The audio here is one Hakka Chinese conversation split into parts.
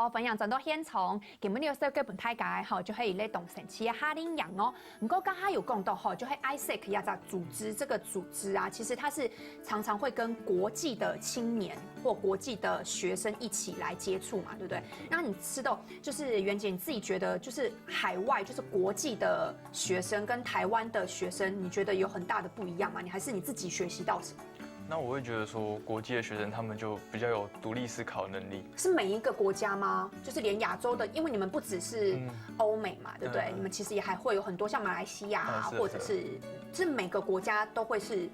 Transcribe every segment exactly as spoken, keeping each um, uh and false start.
好，歡迎轉到現場，今日有紹介分大家吼，就係一個當神奇个夏令營哦。毋過剛剛有講到吼，就係 AIESEC 這隻組織，這個組織啊，其實它是常常會跟國際的青年或國際的學生一起來接觸嘛，對不對？那你知道，就是袁姐你自己覺得，就是海外，就是國際的學生跟台灣的學生，你覺得有很大的不一樣嗎？你還是你自己學習到什麼？那我會覺得說，國際的學生他們就比較有獨立思考能力。是每一個國家嗎？就是連亞洲的，因為你們不只是歐美嘛，對不對？你們其實也還會有很多像馬來西亞啊，或者是是每個國家都會是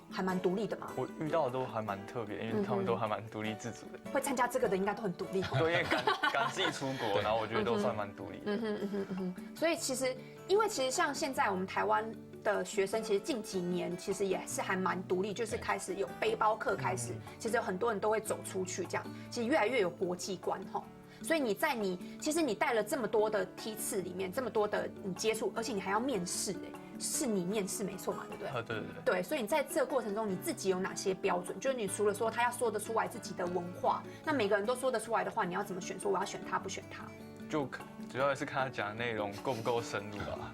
還蠻獨立的嘛。我遇到的都還蠻特別，因為他們都還蠻獨立自主的。會參加這個的應該都很獨立。對，因為敢敢自己出國，然後我覺得都算蠻獨立的。所以其實，因為其實像現在我們台灣的學生，其實近幾年其實也是還蠻獨立，就是開始有背包客開始，其實有很多人都會走出去這樣，其實越來越有國際觀吼。所以你在你其實你帶了這麼多的梯次裡面，這麼多的你接觸，而且你還要面試，哎，是你面試沒錯嘛，對不對？啊，對對對。對，所以你在這個過程中，你自己有哪些標準？就是你除了說他要說得出來自己的文化，那每個人都說得出來的話，你要怎麼選？說我要選他，不選他？就可主要還是看他講的內容夠不夠深入啊。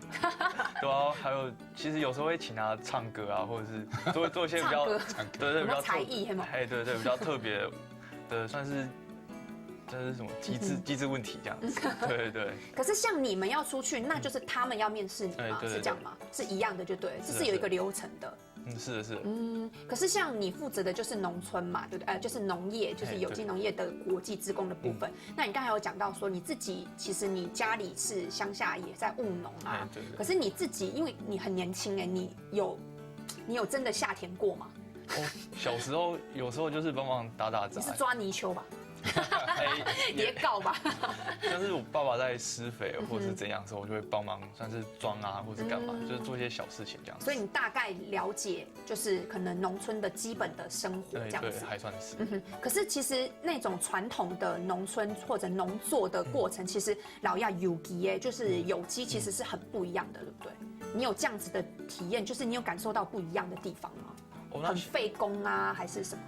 對啊，還有其實有時候會請他唱歌啊，或者是做做一些比較唱歌对对比較特有没有才艺，嘿吗？哎对对比较特别的，算是这是什么机制机制问题这样子，对对对，可是像你们要出去，那就是他们要面试你吗？哎对对是这样吗？是一样的就对了，这是有一个流程的。嗯是的是的，嗯，可是像你负责的就是农村嘛，对不对？呃，就是农业，就是有机农业的国际志工的部分。那你刚才有讲到说你自己，其实你家里是乡下，也在务农啊哎。对对可是你自己，因为你很年轻哎，你有你有真的下田过吗？我小时候有时候就是帮忙打打杂你，是抓泥鳅吧？哎也告吧？像是我爸爸在施肥或是怎样的时候，我就会帮忙，算是装啊或是干嘛，就是做一些小事情这样子。所以你大概了解，就是可能农村的基本的生活这样子。对对，还算是。嗯哼，可是其实那种传统的农村或者农作的过程，其实老要有机耶，就是有机其实是很不一样的，对不对？你有这样子的体验，就是你有感受到不一样的地方吗？哦，那很费工啊，还是什么？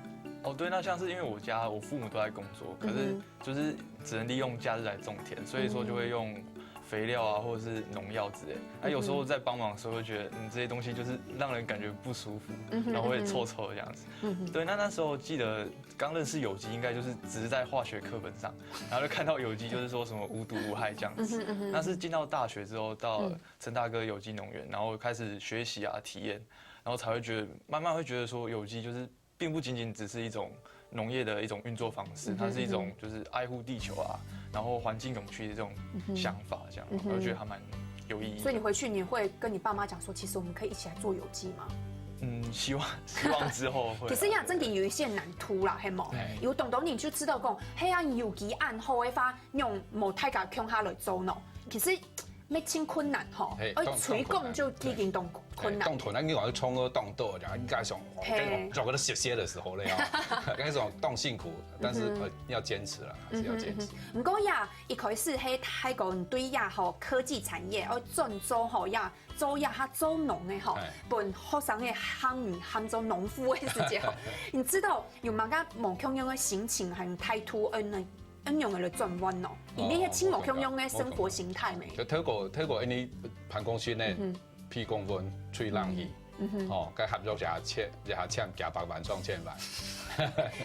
哦，对，那像是因为我家我父母都在工作，可是就是只能利用假日来种田，所以说就会用肥料啊或者是农药之类。那有时候在帮忙的时候，会觉得嗯这些东西就是让人感觉不舒服，然后会臭臭的样子。对，那那时候记得刚认识有机，应该就是只是在化学课本上，然后就看到有机就是说什么无毒无害这样子。但是进到大学之后，到成大哥有机农园，然后开始学习啊体验，然后才会觉得慢慢会觉得说有机就是并不仅仅只是一种农业的一种运作方式，它是一种就是爱护地球啊，然后环境永续的这种想法，这样，我就觉得还蛮有意义的。所以你回去你会跟你爸妈讲说，其实我们可以一起来做有机吗？嗯，希望希望之后会。其实呀，真的有一些难度啦，嘿无？哎有当多人就知道讲，嘿啊，有机恁好个话，用无大家共下来做喏。其实乜真困难吼，嘿而推广就已经当困难。哎，当然，你讲冲个当多，然后应该想，嘿跟我做个歇歇的时候了呀，跟你讲当辛苦，但是呃要坚持了，还是要坚持。毋过呀，一开始嘿，泰国人对呀吼科技产业，哦，转做吼呀，做呀，他做农的吼哎，本学生的喊喊做农夫的时节吼，你知道有蛮个无共样的心情，还有态度，嗯呢，嗯用个转弯哦，你那些真无共样的生活形态没？就透过透过因为办公室内，譬如讲阮吹冷气，哦，该合作一下千一下千几百万上千万，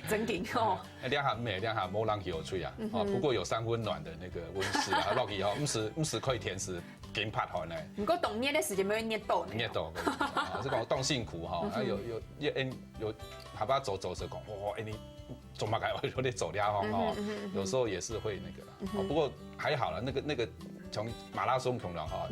真紧哦。两下咩，两下无冷气好吹啊，哦，不过有三温暖的那个温室啊，落去哦，毋使毋使开电视，紧拍好呢。毋过当热的时节，没有热到呢。热到，啊，这种当辛苦哈，啊有有也嗯有下巴走走着讲，哇，哎你做嘛该我有点走了哈，哦，有时候也是会那个啦，哦，不过还好了，那个那个从马拉松同了哈，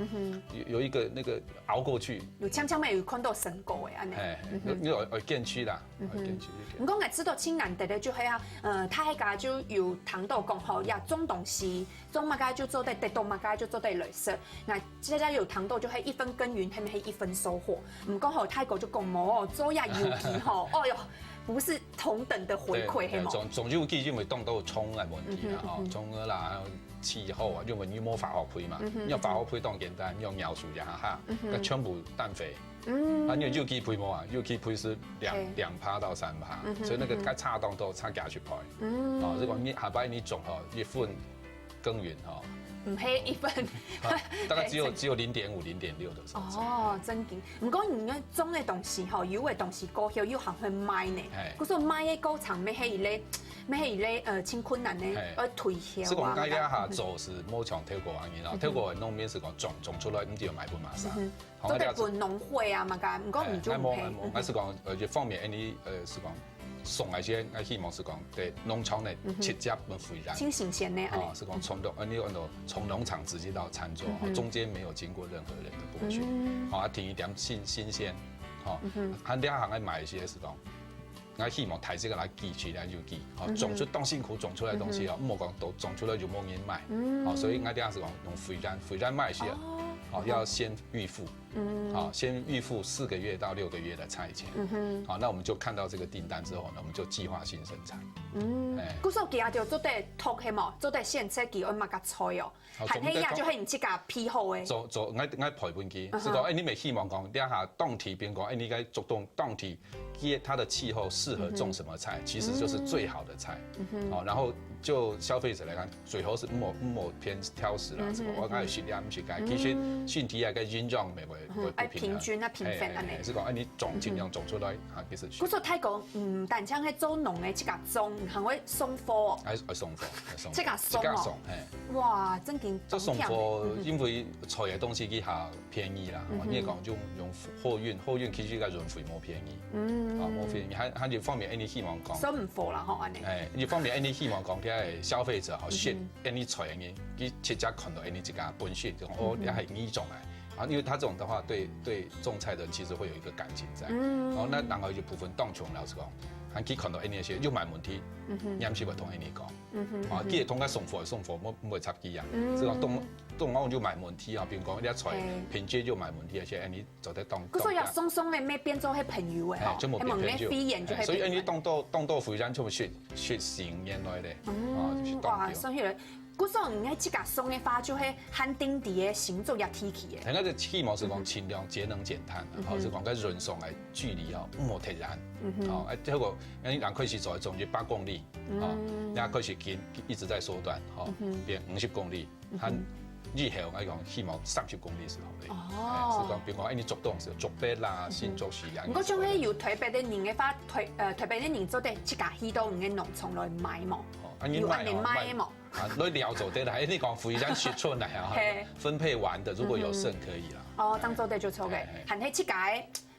有有一个那个熬过去，有常常乜有看到成果的安尼。哎，有有有见区啦，有见区。毋过，我知道真难得的就系啊，呃，大家就有谈到讲吼，呀，种东西，种么个就做得得到么个就做得来食。那大家有谈到就系一分耕耘，还有一分收获。毋过吼，泰国就讲无哦，做呀有机吼，哦哟，不是同等的回馈，对系吗？种种有机因为当多虫个问题啦，吼，虫个啦，气候啊，因为你无化学肥嘛，你用化学肥当简单，你用描述一下哈，那全部氮肥。嗯，啊，你有有机肥无啊？有机肥是两对两趴到三趴，所以那个它差当多，差几十倍。哦，如果你下摆你种吼，一分耕耘哈，毋係一分，大概只有只有零点五、零点六的收成。哦，真紧。毋過你个種个東西吼，有个東西過後又還會賣呢。係。故所賣个過程，乜係一个，乜係一个呃，盡困難个，係。愛推銷啊。係講，該這下做係無像頭過恁樣啦，頭過農民係講種種出來，毋就賣分馬上。做得分農會啊嘛，該毋過你就毋係。哎，𠊎無，𠊎無，𠊎係講，呃，一方面，恁樣，呃，係講送來先，𠊎希望係講，對農場呢，直接分回來。新新鮮个，哦，係講從農，恁樣講到從農場直接到餐桌，哦，中間沒有經過任何人的剝削，哦，啊，提一點新新鮮，哦，還兩行愛買一些係講。 𠊎希望大自家來支持，來有機，吼，種出當辛苦種出來个東西哦，莫講都種出來就無人買，哦，所以𠊎這下係講用回轉，回轉賣先，哦，要先預付，好，先預付四個月到六個月的菜錢，好，那我們就看到這個訂單之後呢，我們就計劃性生產。嗯，哎，故所佢也就做得擇係無，做得選擇佢愛麼个菜哦。 還係也就係你自家配好个。做做，𠊎𠊎陪分佢，係講，哎，你乜希望講，這下當地變講，哎，你該做當當地，佢个氣候適合種什麼菜，其實就是最好的菜。哦，然後就消費者來看，最好係莫莫偏挑食啦，什麼我愛食這毋食該，其實身體啊个營養乜會會不平衡。哎，平均啊，平衡恁樣。哎，係講，哎，你種盡量種出來啊，其實。故所大哥，嗯，單淨係做農个，自家種，還會送貨哦。哎，哎，送貨，哎，送貨，自家送哦。自家送，嘿。 哇，正經這送貨，因為菜个東西佢較便宜啦，你講就用貨運，貨運其實个運費無便宜，嗯，啊，無便宜，還還有方面，恁樣希望講，送貨啦吼，恁樣。哎，一方面，恁樣希望講，佢个消費者吼，選恁樣菜个，佢直接看到恁樣自家本身，就講哦，這係你種个，啊，因為他這種的話，對對種菜的人其實會有一個感情在，哦，那然後有部分當窮，老實講，還佢看到恁樣个時候，又無問題，你還是會同恁樣講。 啊，佢會通過送貨送貨，毋毋會插佢啊。係講當當然就無問題啊，比如講，你个菜品質就無問題，而且你做得當。故所也送送个，乜變做係朋友个吼，哎，全部變朋友。係問个會員就係朋友。哎，所以你當多當多會員全部學學習原來咧，啊，就係當多。哇，所以，故所你愛自家送个話，就係限定在个新竹个地區个。哎，該个希望係講盡量節能減碳，吼，係講該運送个距離吼，毋好忒遠，吼，哎，結果，哎，人開始做，總之八公里， 哦，那開始緊一直在縮短，哈，變五十公里，還以後來講，希望三十公里係好个。哦，係講，比如講，哎，你竹東係竹北啦，新竹市啊。毋過像係有台北个人个話，台呃台北个人做得自家去到你个農場來買無？哦，啊，你有恁樣買無？啊，來了做得啦，哎，你講非常尺寸來啊，分配完的，如果有剩可以啦。哦，當做得就做个，還係自家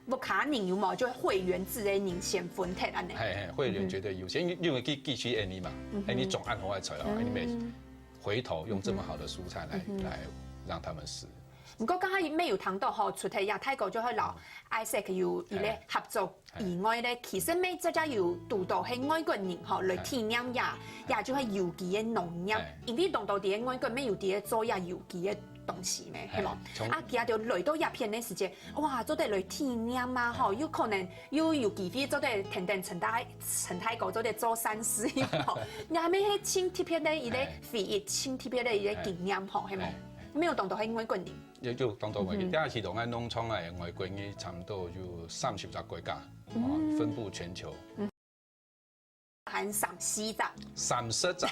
个 屋下人有無？就會員制个人先分忒恁樣。嘿嘿，會員絕對優先，因為因為佢佢係恁樣嘛，恁樣種恁好个菜哦，恁樣回頭用這麼好的蔬菜來來讓他們食。毋過剛剛也有談到吼，除忒這大哥就係摎Isaac有一個合作以外咧，其實每隻隻有堵到係外國人吼來體驗也也就係有機个農業，因為當多在外國乜有在做也有機个東西咩，係無？啊，佢就來到這片个時節， 哇，做得來體驗啊吼，有可能又有機會做得跈等陳大陳大哥做得做善事吼，也係盡特別个一個回憶，盡特別个一個經驗吼，係無？沒有當多係外國人。也就當多外國人，這下其實𠊎農場个外國人差不多有三十隻國家，哦，分布全球。 還三四隻。三十隻，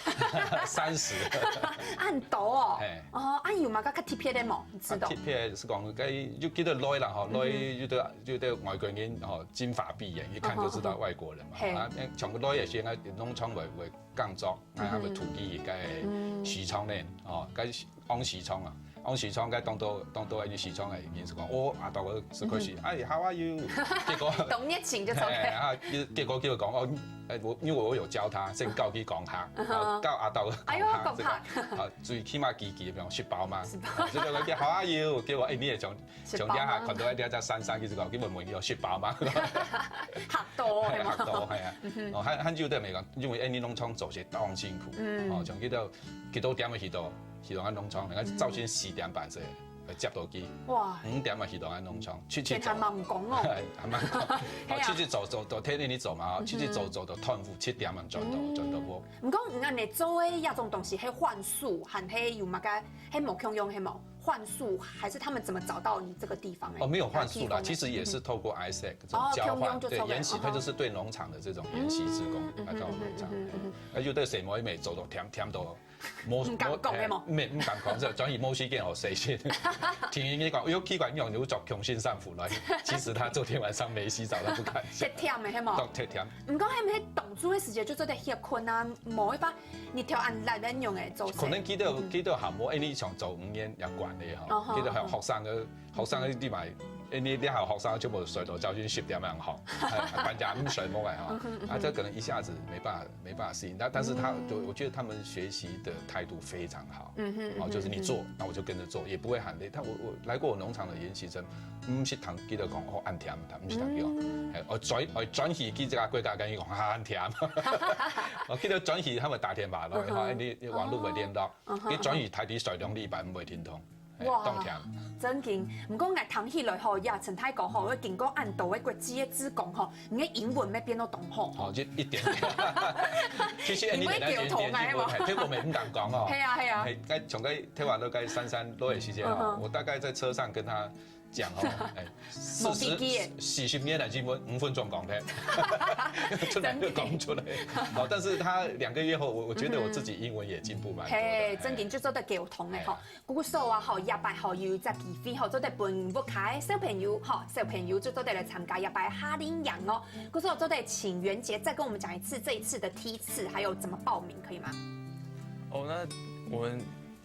三十。啊，很多哦。嘿。哦，啊，有麼个較特別个無？你知道？啊，特別係講，該有幾多類啦吼，類有的有的外國人吼，金髮碧眼，一看就知道外國人嘛。嘿。啊，像類也係，啊，農場會會耕作，啊，他們土地應該時常呢，哦，該 往時常啊，往時常該當多當多个時常个人係講，哦，阿豆个係開始，哎，how are you？結果當熱情就做个。哎，啊，結結果叫佢講，哦，哎，我因為我有教他，先教佢講客，啊，教阿豆講客，哎喲，講客。啊，最起碼幾句，比如食飽嗎？食飽。啊，就叫佢how are you？結果，哎，你也從從這下看到一隻隻山山，佢就講，佢問問你有食飽嗎？嚇到，係嘛？嚇到，係啊。哦，還還有的沒講，因為哎，你農場做事當辛苦，哦，像佢都幾多點去到 去到𠊎農場，人家朝晨四點半先會接到佢，哇，五點啊去到𠊎農場，出去走，還蠻講哦，還蠻講，好，出去走走走，天天你走嘛，出去走走到斷烏七點啊轉到轉到屋。毋過你恁樣做个這種東西，係換宿，還係有麼个，係無共樣，係無？換宿，還是他們怎麼找到你這個地方？哦，沒有換宿啦，其實也是透過Isaac這種交換，對，研習，他就是對農場的這種研習志工來到農場，而且對誰某一美走到甜甜到。無，毋敢講的無？無，毋敢講，這轉去無時間好洗身。聽人家講，有奇怪，你用牛角雄性散步來，其實他昨天晚上沒洗澡，他不敢洗。太忝的，係無？當太忝。毋過，係毋係當初个時節就做得歇睏啊？無一般，日頭恁烈恁樣个，做事。可能佢兜，佢兜還無，因為像做五年也管的吼，哦，佢兜還有學生个，學生个你買，因為你還有學生全部睡到朝晨十點樣吼，哎，大家毋睡目个吼，啊，這可能一下子沒辦法，沒辦法適應。但，但是他，就我覺得他們學習的態度非常好，嗯哼，哦，就是你做，那我就跟著做，也不會喊累。他，我，我來過我農場的研習生，毋識同佢兜講，哦，恁忝，毋識同佢講，哎，我轉，我轉去去這個國家跟佢講，啊，恁忝。我記得轉去他們打電話來，哈，你，你網路會連到，你轉去台底睡兩禮拜毋會停動。 哇，當甜。真緊。毋過𠊎聽起來吼，呀，陳大哥吼，愛經過恁多个國際个志工吼，你个英文愛變到當好。好，就一點點。其實你會溝通个，係無？這我們毋敢講哦。係啊，係啊。哎，該從該台灣到該三三多的時間哦，我大概在車上跟他講哦，哎，四十、四十年來，基本五分鐘講的，出來就講出來。哦，但是他兩個月後，我，我覺得我自己英文也進步蠻多的。嘿，真緊就做得溝通个吼。 故所啊吼，這擺吼有一隻機會吼，做得分屋下个小朋友吼，小朋友就做得來參加這擺夏令營哦。故所做得請袁杰再跟我們講一次這一次的梯次，還有怎麼報名，可以嗎？哦，那我們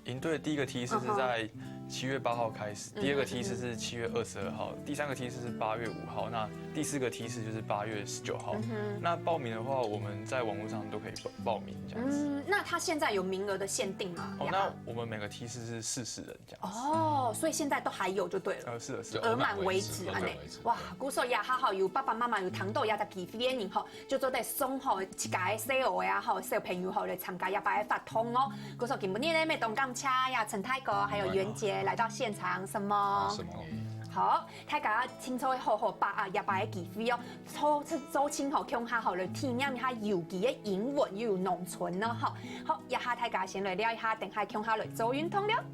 營隊的第一個梯次是在七月八號開始，第二個梯次是七月二十二號，第三個梯次是八月五號，那第四個梯次就是八月十九號。那報名的話，我們在網路上都可以報，報名這樣子。嗯，那他現在有名額的限定嗎？哦，那我們每個梯次是四十人。 哦，所以現在都還有就對了。呃，是的，是的。額滿為止，就額滿為止，按呢。額滿為止。哇，故所這下吼，有爸爸媽媽有聽到這隻機會个人吼，就做得送吼自家个細孲仔啊吼，小朋友吼來參加這擺个活動哦。故所今晡日呢，也當感謝呀陳大哥還有袁杰來到現場，什麼？什麼？好，大家清楚好好把握這擺个機會哦，做，做清楚，共下吼來體驗一下有機个英文又有農村呢吼。好，這下大家先來尞一下，等下共下來做運動了。